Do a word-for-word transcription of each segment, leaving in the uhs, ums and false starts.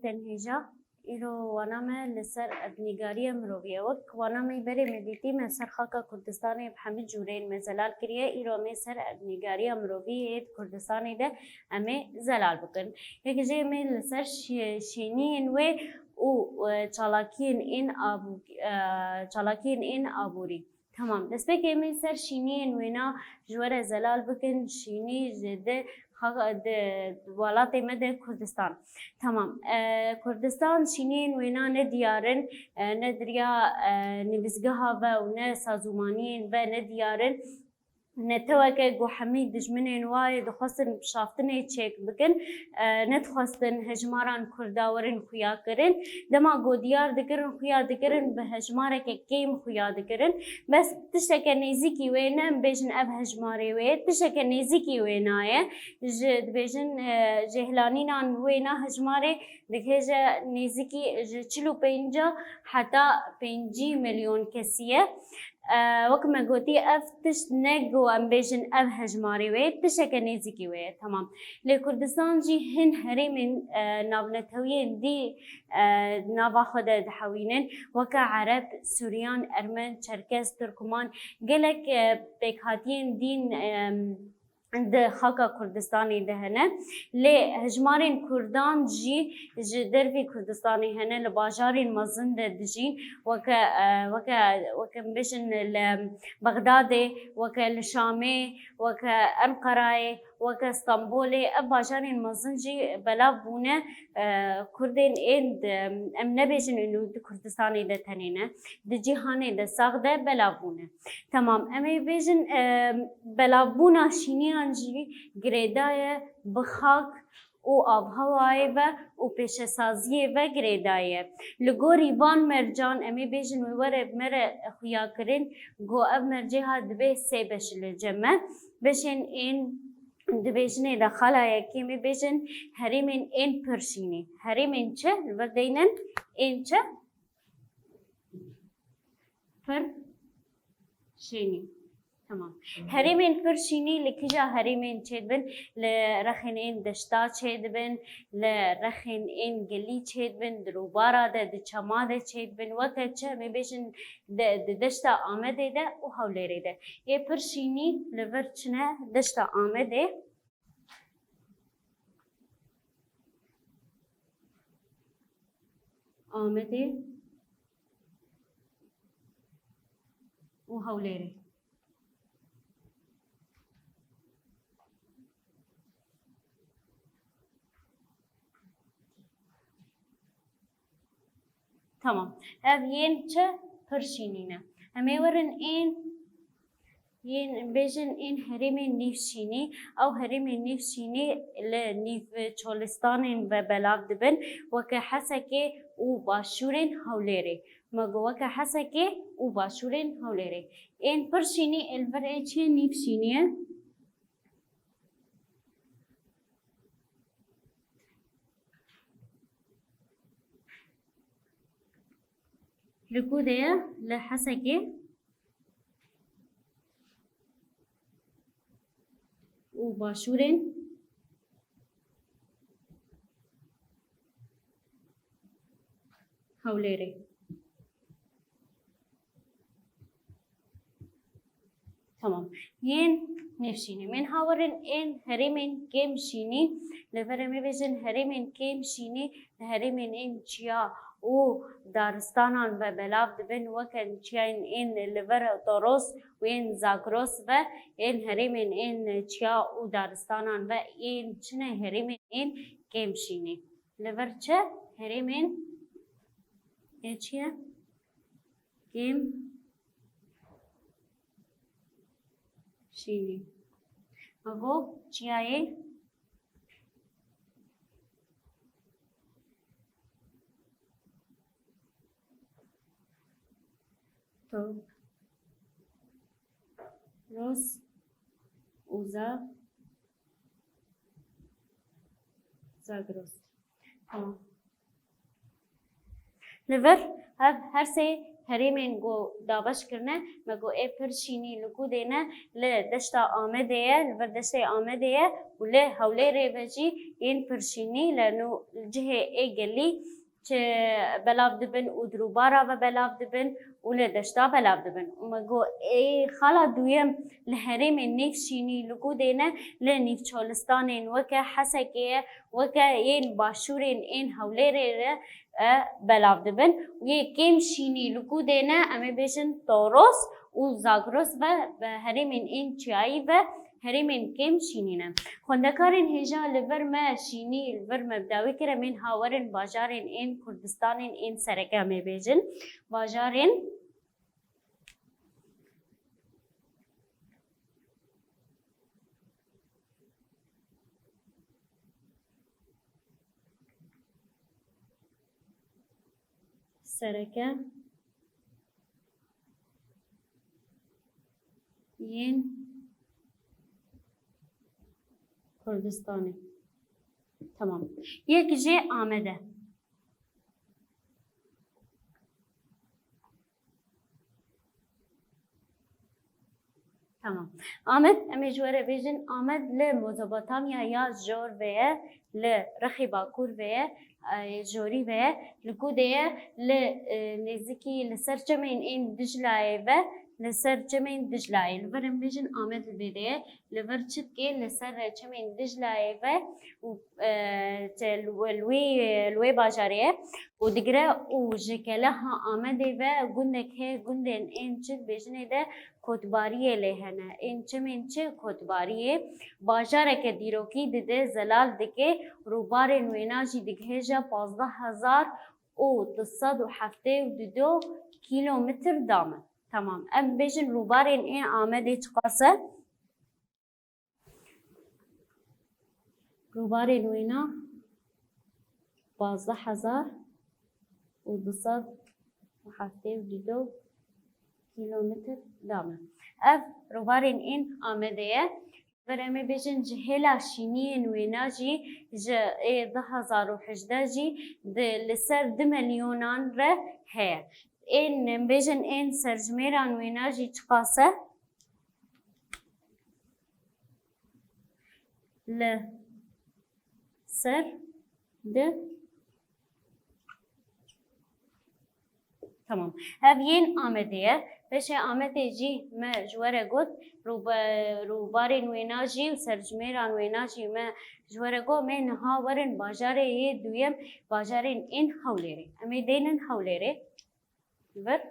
Tenhêja, îro wana me li ser erdnîgariya mirovî ye. Wek wana me berê me dîtî, me ser xaka Kurdistanê bi hemî cûreyên me zelal kiriye. Îro me ser erdnîgariya mirovî yê di Kurdistanê de em ê zelal bikin. Yek jê me li ser şî-, şîniyên wê û, e, çalakiyên ên abû-, e, çalakiyên ên aborî. Tamam. Destpêkê em ê ser şîniyên wêna ji we re zelal bikin. Şînî ji di xa-, di welatê me de Kurdistan. Tamam. E, Kurdistan şîniyên wêna ne diyar in, e, ne di riya, e, nivîsgeha ve û ne sazûmaniyên ve ne diyar in. Neteweke ku hemî dijminên wa yê dixwestin şaftinê çêk bikin, e, nedixwestin hejmaran Kurda werin xuya kirin. Dema ku diyar dikirin, xuya dikirin, bi hejmareke kêm xuya dikirin. Bes tişteke nêzîkî wê ne, em bêjin ev hejmarê wê ye, tişteke nêzîkî wê naye. Ji, dibêjin, e, jêhlanînan wêna hejmarê dihêje nêzîkî ji çil û pênca heta pêncî milyon kesî ye. E, wek me gotî, ev tişt ne ku em bêjin ev hejmarê wê, tişteke nêzîkî wê ye, temam. Lê Kurdistan jî hin herêmên, e, navnetewiyên dî, e, nava xwe de dihewînin, weke Ereb, Sûriyan, Ermen, Çerkez, Tirkman, gelek, e, pêkhatiyên dîn, e, di xaka Kurdistanê de hene. Lê hejmarên Kurdan jî ji dervî Kurdistanê hene, li bajarên mezin de dijîn, weke, e, weke, weke em bêjin li Bexdadê, weke li Şamê, weke Enqerayê, weke Stenbolê. Ev bajarên mezin jî belav bûne, e, Kurdên ên di, em nebêjin û di Kurdistanê de tenê ne, di cîhanê de sax de belav bûne. Temam, em ê bêjin, e, belavbûna şîniyan jî girêdaye bi xak û avhewayê ve û pêşesaziyê ve girêdaye. Li gorî van mercan, em ê bêjin wê were bi me re xuya kirin, ku ev mercê ha dibe sê beş li cem me. Beşên ên di bêjinê de xala yekê em ê bêjin herêmên ên pir şînî. Herêmên çi? Li vir deynin ên çi? Pir şînî. Tamam. Herêmên pir şînî li kîja herêmên çêdibin? Li rexên ên deşta çêdibin, li rexên ên gilî çêdibin, di rûbara de, di çema de çêdibin. Weke çi? Em ê bêjin di, di deşta Amedê de û Hewlêrê de. Ê pir şînî li vir çi ne? Deşta Amedê. Amedê û Hewlêrê. Tamam. Ev yên çi? Pir şînî ne. Em ê werin ên, yên bêjin ên herêmên nîvşînî. Ew herêmên nîvşînî li nîv çolistanên ve belav dibin. Weke Hesekê û başûrên Hewlêrê. Me got weke Hesekê û başûrên Hewlêrê. Ên pir şînî ê li vir ê çi ye? Nîvşînî ye. Li ku de ye? Li Hesekê û başûrên Hewlêrê. Tamam. Yên nêvşînî. Em ê ha werin ên herêmên kêmşînî. Li vir em ê bêjin herêmên kêmşînî li herêmên ên çiya û daristanan ve belav dibin, weke çiyayên ên li vir Toros û ên Zagros ve, ên herêmên ên çiya û daristanan ve, ên çi ne, herêmên ên kêmşînî. Li vir çi? Herêmên ê çi ye? Kêm şînî. Evo çiyayê Toros û Za-, Zagros. Tamam. Li vir ev her sê herêmên ku dabeş kirine, me got ê pir şînî li ku dê ne, li deşta Amedê ye, li vir deştê Amedê ye û li Hewlêrê ve jî yên pir şînî li nû cihê ê gelî çi belav dibin û di rûbara ve belav dibin û li deşta belav dibin. Û me got, ê xala duyem li herêmên nêv şînî li ku dê ne, li nîvçolistanên weke Hesekê ye, weke yên başûrên ên Hewlêrê re, e, belav dibin. Û yê kêm şînî li ku dê ne, em ê bêjin Toros û Zagros ve, ve herêmên ên çiyayî ve herêmên kêm şînî ne. Xwendekarên hêja li vir me şînî, li vir me bi dawî kir, em ên ha werin bajarên ên Kurdistanên ên sereke em ê bêjin. Bajarên sereke yên Kurdistanê. Tamam. Yek jê Amede. Tamam. Amed, em ê ji we re bêjin, Amed li Mezopotamya ya jor ve ye, li rexê bakur ve ye, e, jorî ve ye, li ku de ye, li, e, nêzîkî li ser çemên ên Diclayê ve, li ser çemên Diclayê. Li vir em bêjin Amed li vê de ye, li vir çi dike, li ser çemên Diclayê ve û, e, te li wê, li wê, li wê bajarê ye û digire û ji Keleha Amedê ve gundek heye, gundên ên çi dibêjinê de kotbariyê lê hene. Ên çemên çi kotbariyê? Bajareke dîrokî dide, zelal dike, rûbarên wêna jî digihêje pazdeh hezar û du sed û heftê û du kilometr dam e. Tamam. Em bêjin rûbarên ê Amedê çiqas e? Rûbarên wêna pazdeh hezar û du sed û heftê û du kilometr dam e. Ev rûbarên ên Amedê ye. Vir em ê bêjin ji hêla şîniyên wêna jî ji ê du hezar û hejdeh jî di, li ser du milyonan re heye. Ên, em bêjin ên serjimêran wêna jî çiqas e? Li ser di. Tamam. Ev yên Amedê ye. Beşê Amedê jî me ji we re got, rûbe-, rûbarên wêna jî û serjimêran wêna jî me ji we re got, me niha werin bajarê yê duyem, bajarên ên Hewlêrê. Em ê deynin Hewlêrê. Vir.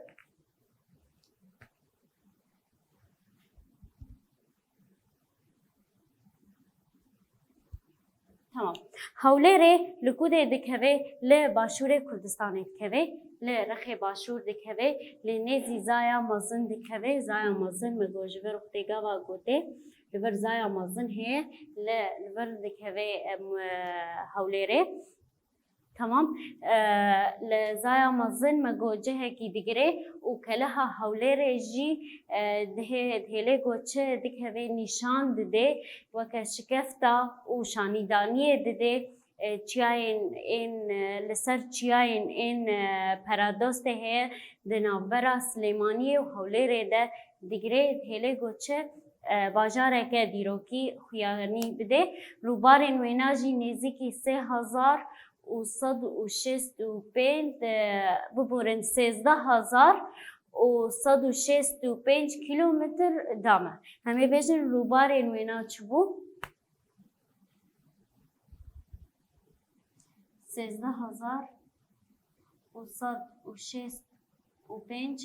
Tamam. Hewlêrê li ku de dikeve? Li başûrê Kurdistanê dikeve, li rexê başûr dikeve, li nêzî Zaya Mezin dikeve. Zaya Mezin me got ji vir xwedê gava gotê, li vir Zaya Mezin heye, li, li vir dikeve, em, e, Hewlêrê. Tamam. Ee, li Zaya Mezin me got cihekî digire û Keleha Hewlêrê jî, e, dihê-, dihêlê got çi dikeve nîşan dide, weke şikefta û şanîdaniyê dide, e, çiyayên ên, e, li ser çiyayên ên, e, Peradostê heye di navbera Silêmaniyê û Hewlêrê de digire, dihêlê got çi, e, bajareke dîrokî xuyanî bide. Rûbarên wêna jî nêzîkî sê hezar û sed û şêst û pênc, e, biborin, sêzdeh hezar û sed û şêst û pênc kilometr dam e. Em ê bêjin rûbarên wêna çi bû? Sêzdeh hezar û sed û şêst û pênc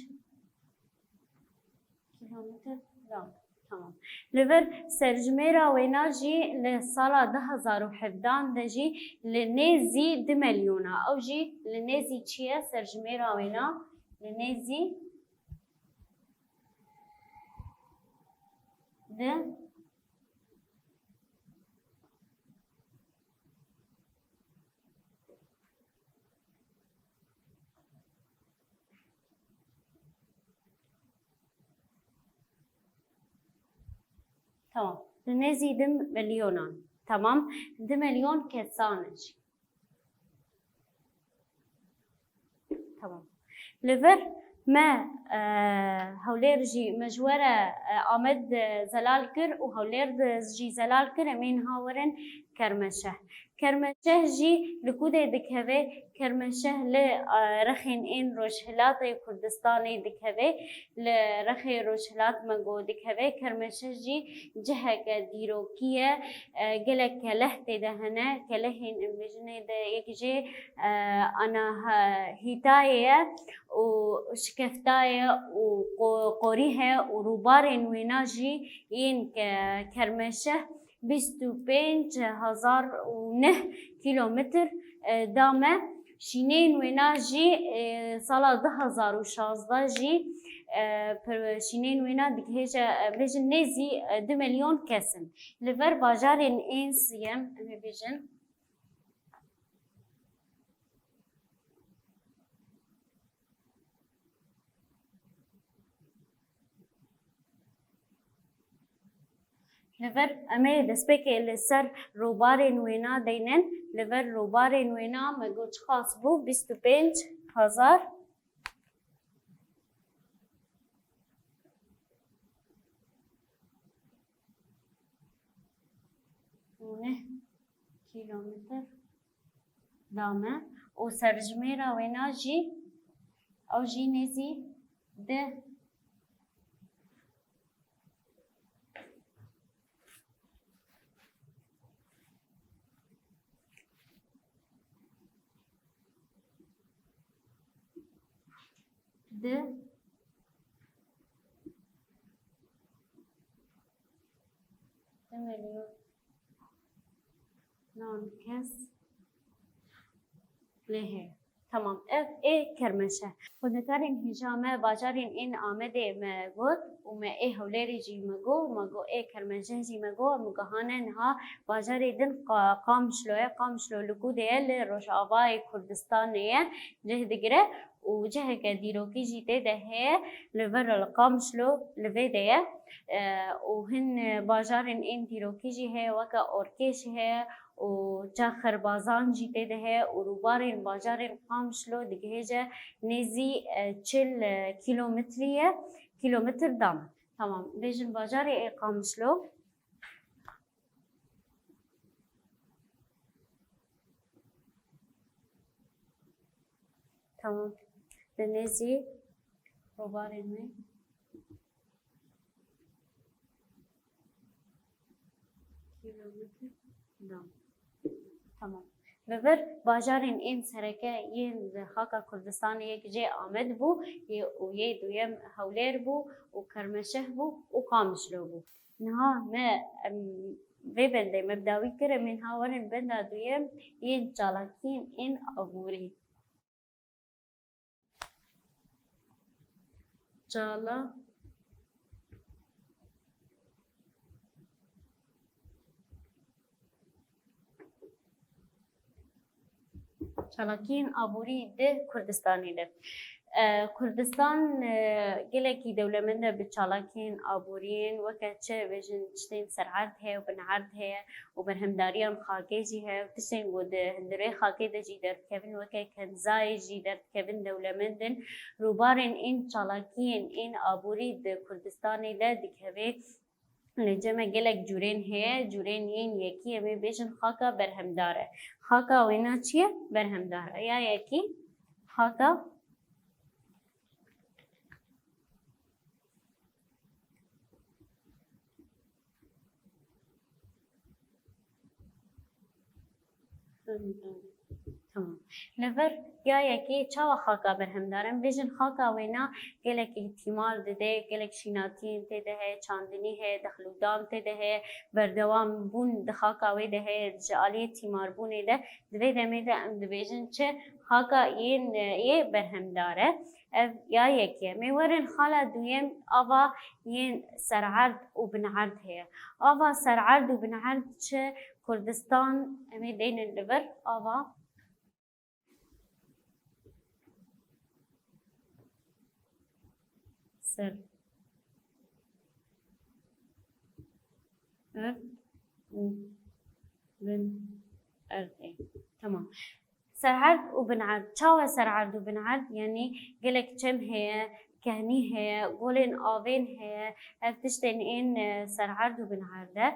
kilometr dam. Tamam. Li vir serjimêra wêna jî li sala du hezar û hevdan de jî li nêzî du milyona. Ew jî li nêzî çi ye? Serjimêra wêna li nêzî du Tamam. Li nêzî du milyonan. Tamam. Du milyon kesan e jî. Tamam. Li vir Me, e, Hewlêr jî me ji we re, e, Amed, e, zelal kir û Hewlêr de jî zelal kir, em ê niha werin Kermeşeh. Kermeşeh jî li ku de dikeve? Kermeşeh li, e, rexên ên rojhilatê Kurdistanê dikeve, li rexê rojhilat me got dikeve. Kermeşeh jî ciheke dîrokî ye, e, gelek keleh tê de hene. Kelehên em bêjinê de yek jê, e, Anahîtayê ye û Şikeftayê û Qo-, Qorîhe û rûbarên wêna jî yên ke-, Kermeşeh bîst û pênc hezar û neh kîlometr, e, da me. Şînên wêna jî, e, sala du hezar û şazdeh jî, e, pir-, şînên wêna digihêje, e, bêjin nêzî, e, du milyon kes in. Li ver bajarên ên siyem, em ê bêjin. Li vir em ê destpêkê li ser rûbarên wêna deynin. Li vir rûbarên wêna me got çiqas bû? Bîst û pênc hezar û neh kîlometr da me û serjimêra wêna jî, ew jî nêzî di di du milyon nan kes lê heye. Tamam, ev ê Kermeşe. Xwendekarên hêja me, bajarên ên Amedê me got û me ê Hewlêrê jî me got, me got ê Kermeşe jî me got, em gihane niha bajarê din Qa-, Qamişlo ye. Qamişlo li ku de ye? Li Rojavayê Kurdistanê ye, cih digire û ciheke dîrokî jî tê de heye, li vir li Qamişlo li vê de ye. E, û hin bajarên ên dîrokî jî heye, weke Orkêş heye û Çaxirbazan jî tê de heye û rûbarên bajarên Qamişlo digihêje nêzî, e, çil, e, kîlometrî ye, kîlometr da me. Tamam, bêjin bajarê ê Qamişlo. Tamam. Di nêzî rûbarê me kîlometr da. Tamam. Li vir bajarên ên sereke yên li xaka Kurdistanê yek jê Amed bû, yê û yê duyem Hewlêr bû û Kermeşeh bû û Qamişlo bû. Niha me, em, vê bendê me bi dawî kir, em ê niha werin benda duyem yên çalakiyên ên aborî. Çala-, çalakiyên aborî di Kurdistanê de. E, Kurdistan, e, gelekî dewlemend e bi çalakiyên aboriyên weke çi bêjin tiştên sererd heye û binerd heye û berhemdariyan xakê jî heye û tiştên ku di hundirê xakê de jî derdikevin weke kenzayê jî derdikevin dewlemend in. Rûbarên ên çalakiyên ên aborî di Kurdistanê de dikeve li cem me gelek cûrên heye. Cûrên yên yekî em ê bêjin xaka berhemdar e. Xaka wêna çi ye? Berhemdar e. Ya yekî xaka Tamam. Li vir ya yekê çawa xaka berhemdar in? Bêjin xaka wêna gelek îhtîmal dide, gelek şînatiyên tê de heye, çandinî heye, dexlûdan tê de heye, berdewam bûn di xaka wê de heye, ji aliyê tîmarbûnê de. Di vê demê de em dibêjin çi? Xaka yên, e, yê berhemdar e. Ev ya yekê. Em ê werin xala duyem, ava yên sererd û binerd heye. Ava sererd û binerd çi? Kurdistan, em ê deynin li vir, ava ser erd û bin erdê. Tamam. Sererd û binerd. Çawa sererd û binerd? Yanî gelek çem heye, kehnî heye, golên avên heye, ev tiştên ên, e, sererd û binerd e,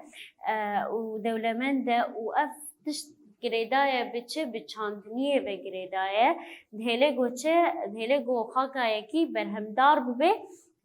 e, û dewlemend e û ev tişt girêdaye bi çi? Bi çandiniyê ve girêdaye. Dihêle ku çi? Dihêle ku xakayekî berhemdar bibe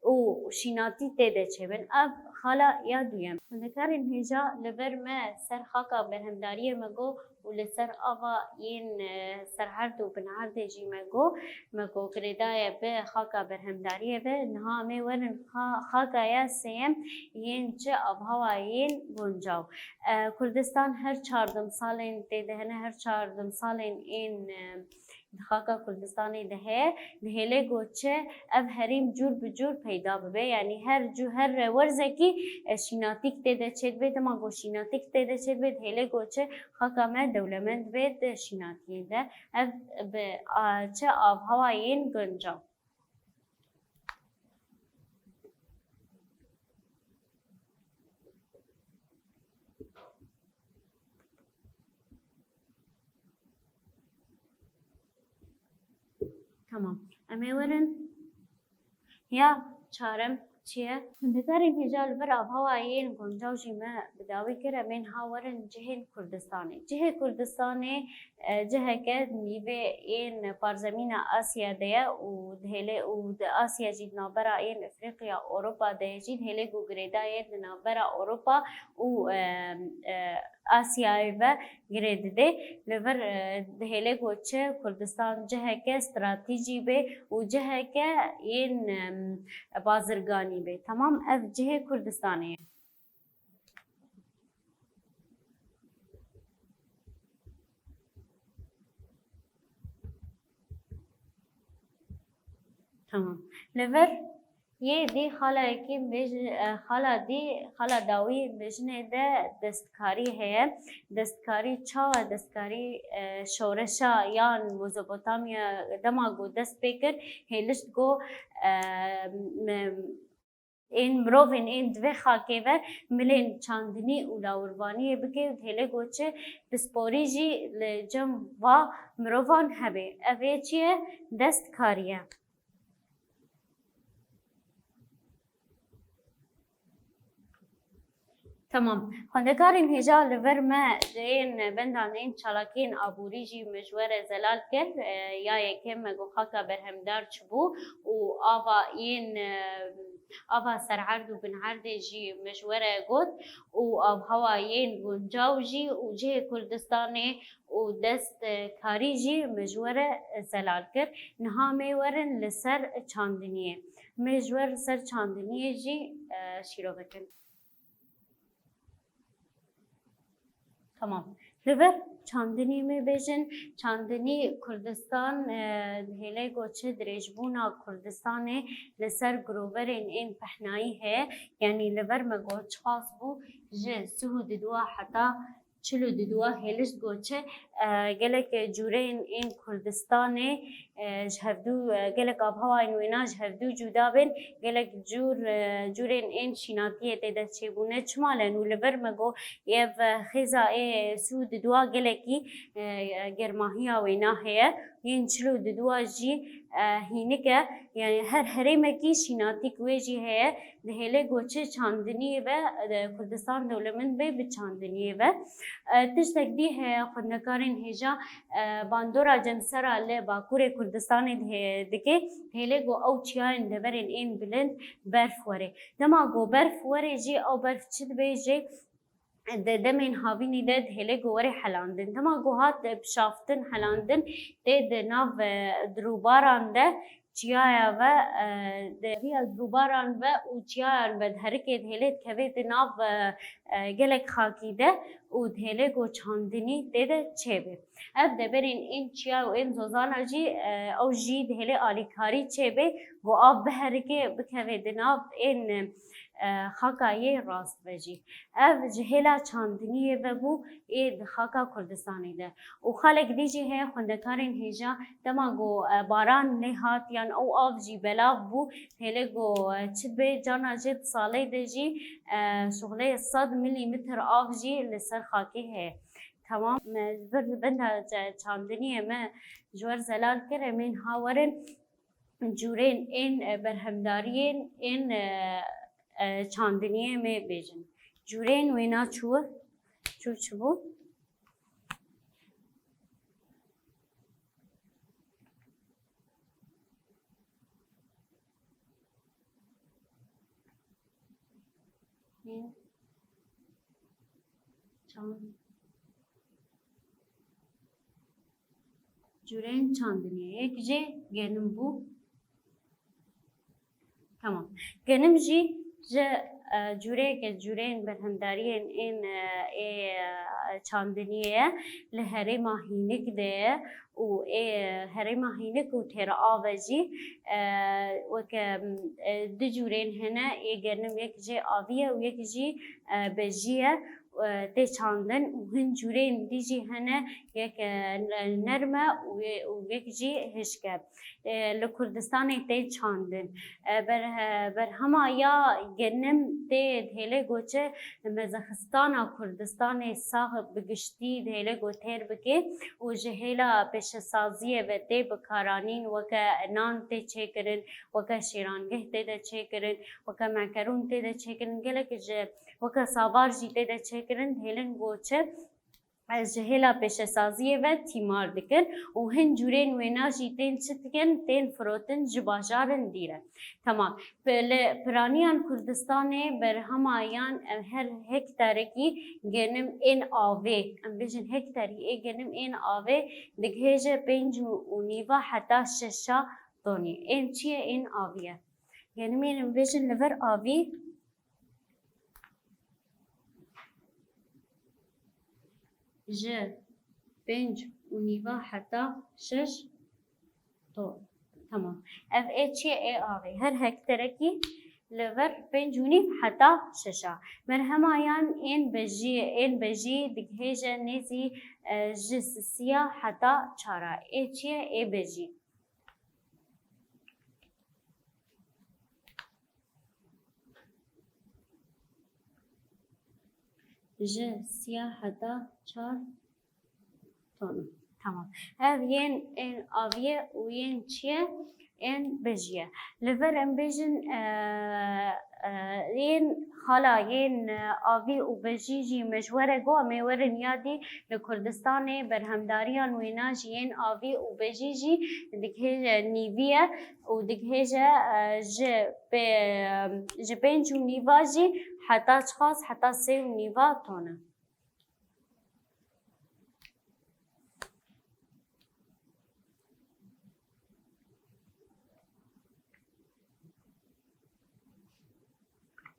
û şînatî tê de çêbin. Ev xala ya duyem. Xwendekarên hêja, li vir me ser xaka berhemdariyê me got û li ser ava yên, e, sererd û binerdê jî me got. Me got girêdaye bi xaka berhemdariyê ve. Niha em ê werin xa-, xaka ya sêyem yên çi? Avhewa yên guncaw. E, Kurdistan her çar demsalên tê de hene, her çar demsalên ên, e, di xaka Kurdistanê de heye. Dihêle ku çi? Ev herêm cûr bi cûr peyda bibe. Yanî her cû-, her werzekî, e, şînatîk tê de çêdibe. Dema ku şînatîk tê de çêdibe, dihêle ku çi? Xaka me dewlemend be di şînatiyê de. Ev bi, a, çi? Avhewa yên guncaw. Tamam. Em ê werin. Ya çarem çi ye? Xwendekarên hêja, li vir avhewa yên guncaw jî me bi dawî kir. Em ê niha werin cihên Kurdistanê. Cihê Kurdistanê, e, ciheke nîvê yên parzemîna Asya de ye û dihêle û di Asya jî di navbera yên Efrîqya, Ewropa de ye jî, dihêle ku girêdayê di navbera Ewropa û, e, e, Asyayê ve girê dide. Li vir, e, dihêle ku çi Kurdistan ciheke stratejî be û ciheke yên, em, bazirganî be. Tamam, ev cihê Kurdistanê ye. Tamam. Li vir yê dî xalayekî bêj-, e, xala dî, xala dawî bêjinê de destkarî heye. Destkarî çawa? Destkarî, e, şoreşa yan Mezopotamya dema ku dest pê kir, hêlişt ku, e, me-, ên mirovên ên di vê xakê ve milên çandinî û lawirvaniyê bike û hêle ku çi pisporî jî li cem va mirovan hebe. Ev ê çi ye? Destkarî ye. Tamam. Xwendekarên hêja, li vir me ên bendan ên çalakiyên aborî jî me ji we re zelal kir. E, ya yekem me got xaka berhemdar çi bû û ava yên, e, ava sererd û binerdê jî me ji we re got û avhewa yên guncaw jî û cihê Kurdistanê û destkarî jî me ji we re zelal kir. Niha em ê werin li ser çandiniyê. Em ê ji we re ser çandiniyê jî, e, şîrove kin. Tamam. Li vir çandinî me bêjin, çandinî Kurdistan, e, hêlê ku çi dirêjbûna Kurdistanê li ser giroverên ên pehnayî heye. Yanî li vir me got çiqas bû ji sih û diduwa heta çil û diduwa hêlişt got çi, e, gelek cûreyên ên Kurdistanê, e, ji hevdû, e, gelek avhewayên wêna ji hevdû cuda bên, gelek cûr, e, cûrên ên şînatiyê tê de çêbûne. Çima? Lê nû li vir me got, ev, e, xêza ê sih û diduwa gelekî, e, germahiya wêna heye. Yên çil û diduwa jî, e, hînik e. Yanî her herêmekî şînatîk wê jî heye. Dihêle ku çi çandiniyê ve, e, Kurdistan dewlemend be bi çandiniyê ve. E, tiştek dî heye, xwendekarên hêja, e, bandora cemsera li Bakurê Kurdistanê dihê-, dike, dihêle ku ew çiyayên deverên ên bilind berf were. Dema ku berf were jî, ew berf çi dibe jî? Di demên havînî de dihêle ku were helandin. Dema ku hat pişaftin, helandin, tê di nav, e, di rûbaran de çiyaya ve, e, di riya rûbaran ve û çiyayan ve diherike, dihêle dikeve di nav, e, e, gelek xakî de û dihêle ku çandinî tê de çêbe. Ev deverên ên çiya û ên zozana jî, e, ew jî dihêle alîkarî çêbe, ku av biherike, bikeve di nav ên, e, xaka yê rast ve jî. Ev ji hêla çandiniyê ve bû ê di xaka Kurdistanê de. Û xalek dî jî heye, xwendekarên hêja, dema ku, e, baran lê hat yan ew av jî belav bû, hêlê ku, e, çi bê, cana jê di salê de jî, e, şuxlê sed milîmetr av jî li ser xakê heye. Tamam, me ji vir li benda ce-, çandiniyê me ji we re zelal kir, em ên ha werin cûrên ên, e, berhemdariyên ên, e, e, çandiniyê me bêjin. Cûrên wêna çû, çû çi bû? Ên çand-, cûrên çandiniyê. Yek jê genim bû. Tamam. Genim jî ji, e, cûreyeke cûrên berhemdariyên ên, e, ê, e, çandiniyê ye. Li herêma Hînik de ye û ê herêma Hînik û Têra Ave jî, e, weke, e, du cûrên hene ê genim, yek jê avî ye û yek jî, e, bejî ye, e, tê çandin û hin cûrên dî jî hene, yek, e, nerm e û yê-, û yek jî hişk e. E, li Kurdistanê tê çandin. E, ber-, e, berhema ya genim tê dihêle goçe mezexistana Kurdistanê sax bi giştî dihêle gotêr bike û ji hêla pêşesaziyê ve tê bikaranîn, weke nan tê çêkirin, weke şêrangeh tê de çêkirin, weke mekerûn tê de çêkirin, gelek ji weke savar jî tê de çêkirin, dihêlin goçe. Ji hêla pêşesaziyê ve tîmar dikin û hin cûrên wêna jî tên çi dikin, tên firotin ji bajarin dî re. Tamam. Li piraniyan Kurdistanê berhema yan, em her hektarekî genim ên avê, em bêjin hektarî ê genim ên avê digihêje pênc û nîva heta şeşa tonî. Ên çi ye? Ên avî ye. Genimên em bêjin li vir avî ji pênc û nîva heta şeş ton. Tamam. Ev ê çi ye? Ê avê. Her hektarekî li vir pênc û nîv heta şeşa. Berhema yan ên bejî, ên bejî digihêje nêzî, e, ji sisiya heta çara. Ê çi ye? Ê bejî. Ji siya heta çar ton. Tamam. Ev yên, ên avî ye û yên çi ye? Ên bejî ye. Li vir em bêjin, e, e, yên xala, yên, e, avî û bejî jî me ji we re got, em ê werin yadî. Li Kurdistanê berhemdariyan wêna jî yên avî û bejî jî digihêje nîvî ye û digihêje, e, ji pê-, ji pênc û nîva jî heta çiqas, heta sê û nîva ton e.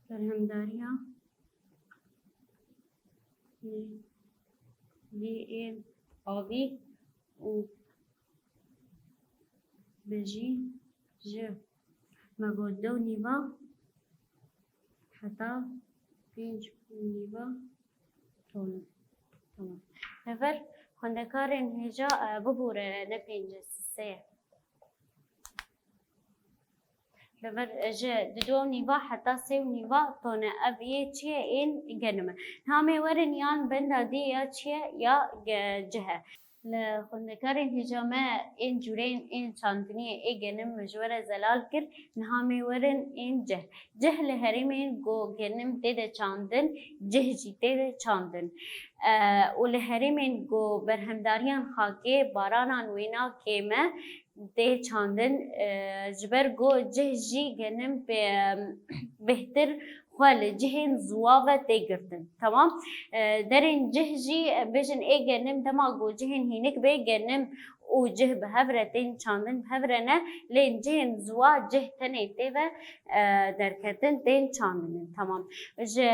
Berhemdariya nîvî ên avî û bejî ji me got du û nîva heta pênc û nîva ton. Tamam. Li vir xwendekarên hêja, e, bibûre ne pênc e, sê ye. Li vir, e, ji du û nîva heta sê û nîva ton e. Ev yê çi ye? Ên genim e. Niha em ê werin yan benda dê ya çi ye? Ya ge-, cih e. Li xwendekarên hêja me ên cûreyên ên çandiniyê ê genim ji we re zelal kir. Niha em ê werin ên cih. Cih li herêmên ku genim tê de çandin, cih jî tê de çandin. E, û li herêmên ku berhemdariyan xakê, baranan wêna kêm e, tê çandin, e, ji ber ku cih jî genim pê, bêhtir xwe li cihên ziwa ve tê girtin. Tamam. E, derên cih jî, e, bêjin ê genim, dema ku cihên hînik bê, genim û cih bi hev re tên çandin, bi hev re ne, lê cihên ziwa cih tenê tê ve, e, derketin, tên çandinin. Tamam. Ji,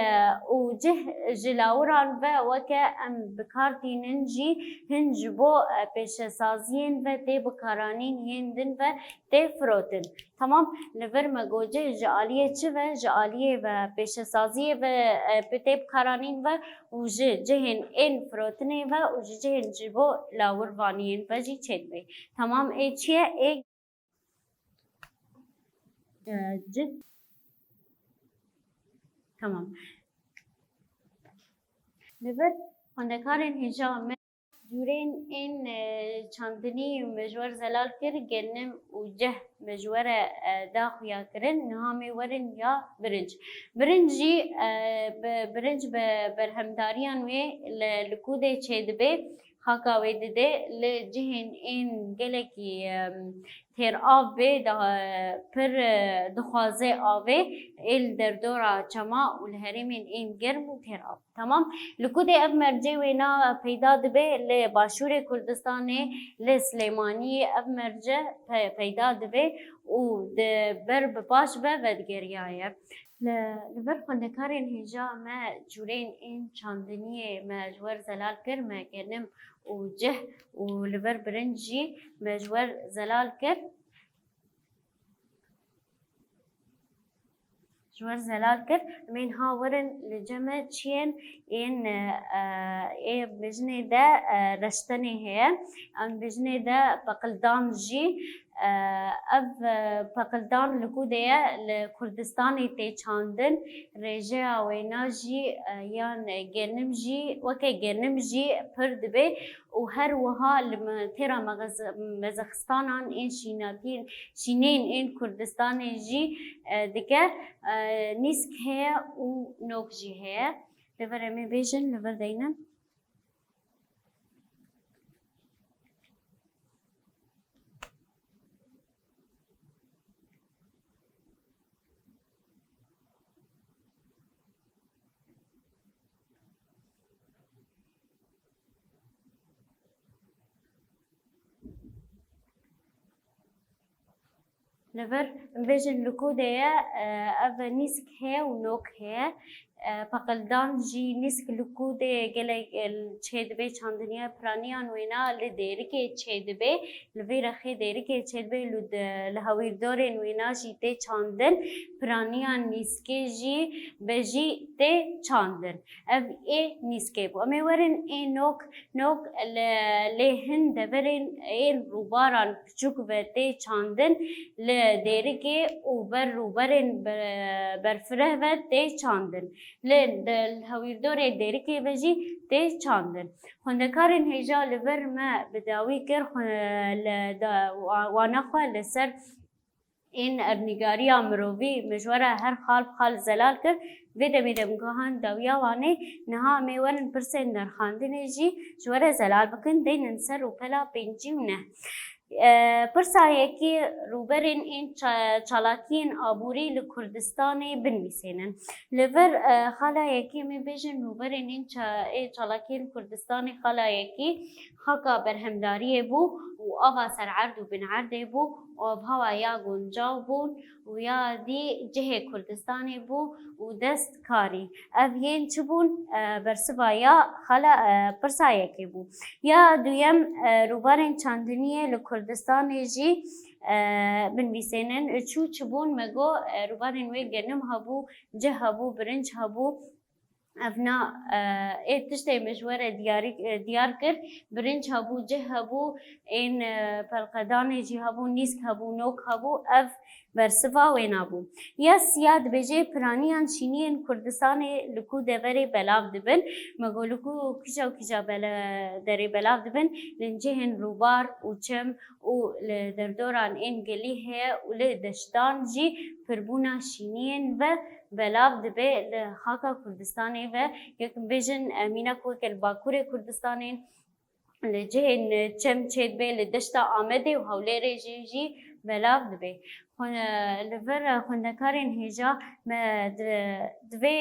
û cih ji lawiran ve weke em bi kar tînin jî hin ji bo, e, pêşesaziyên ve tê bikaranîn, yên din ve tê firotin. Tamam, li vir me got cih ji aliyê çi ve, ji aliyê ve pêşesaziyê ve, e, bi tê bikaranîn ve û ji cihên ên firotinê ve û ji cihên ji bo lawirvaniyên ve jî çêdibe. Tamam, ê çi ye? Ê, e, cih. Tamam. Li vir Xwendekarên hêja me, cûrên ên, e, çandinî me ji we re zelal kir, genim û cih me ji we re, e, da xuya kirin, niha em ê werin ya birinc. Birinc jî, e, bi, birinc bi berhemdariyan wê li, li Kûdê çêdibe, xaka wê dide, li cihên ên gelekî, e, têr av bê, da, pir, e, dixwaze avê, ê li derdora çema û li herêmên ên germ û têr av. Tamam. Li Kûdê ev mercê wêna peyda dibe, li Başûrê Kurdistanê, li Silêmaniyê ev merce pe-, peyda dibe û di ber bi paş ve vedigeriyaye. Li, li vir xwendekarên hêja me cûrên ên çandiniyê me ji we re zelal kir, me genim û cih û li vir birinc jî me ji we re zelal kir. Ji we re zelal kir. Em ê niha werin li cem me çiyên ên, e, e, ê bijnê de, e, reştenê heye. Em bijnê de peqildan jî, e, ev, e, peqildan li ku de ye, li Kurdistanê tê çandin. Rêjeya wêna jî, e, yan genim jî, weke genim jî pir dibe. û her wiha li me-, têra mexe-, mezexistanan ên şînatî-, şînên ên Kurdistanê jî, e, dike, e, nîsk heye û nok jî heye. Li vir em ê bêjin, li vir deynin. Li vir em bêjin li ku de ye, e, ev nîsk heye û nok heye. E, peqildan jî nîsk li ku de gelek, e, çêdibe çandiniya piraniyan wêna li Dêrikê çêdibe. Li vê rexê Dêrikê çêdibe, li de-, li hewîrdorên wêna jî tê çandin. Piraniya nîskê jî be jî tê çandin. Ev ê nîskê bû. Em ê werin ê nok, nok li, lê hin deverên ên rûbaran piçûk ve tê çandin, li Dêrikê û ber rûberên be-, berfireh ve tê çandin. Li, li hewîrdorê Dêrikê ve jî tê çandin. Xwendekarên hêja li vir me bi dawî kir, xwe-, li da-, wa-, wana xwe li ser ên erdnîgariya mirovî, me ji we re her xal bi xal zelal kir. Vê demê de em gihan dawiya Wanê, niha em ê werin pirsên nerxandinê jî ji we re zelal bikin, deynin ser rûpela pêncî û neh. E, pirsa yekê, rûberên ên ça-, çalakiyên aborî li Kurdistanê binivîsênin. Li vir, e, xala yekê em ê bêjin rûberên ên ça-, ê çalakiyên Kurdistanê, xala yekê, xaka berhemdariyê bû û ava ser erd û bin erdê bû û avhewa ya guncaw bûn û ya dî cihê Kurdistanê bû û dest karî. Ev yên çi bûn? E, bersiva ya xala, e, pirsa yekê bû. Ya duyem, e, rûbarên çandiniyê li Kurdistanê jî, e, binivîsênin. Çû çi bûn? Me got, e, rûbarên wê genim hebû, cih hebû, birinc hebû. Ev na, e, ê tiştê min ji we re diyarî, e, diyar kir. Birinc hebû, cih hebû, ên, e, pelqedanê jî hebû, nîsk hebû, nok hebû. Ev bersiva wêna bû. Ya siya dibêje, piraniyan şîniyên Kurdistanê li ku deverê belav dibin. Me got, li ku kîja û kîja bele-, derê belav dibin? Li cihên rûbar û çem û li derdoran ên gelî heye û li deştan jî pirbûna şîniyên ve belav dibe li xaka Kurdistanê ve. Yek bêjin, e, mînak weke li Bakurê Kurdistanê, li cihên, e, çem çêdibe, li deşta Amedê û Hewlêrê jî, jî belav dibe. Xwe-, e, li vir, e, xwendekarên hêja me di, di vê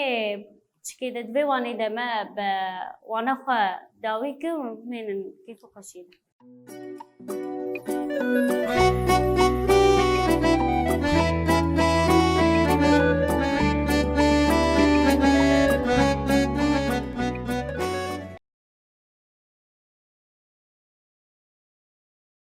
çikê de, di vê wanê de me bi wana xwe dawî kir û bimênin kêf û xweşiyê de.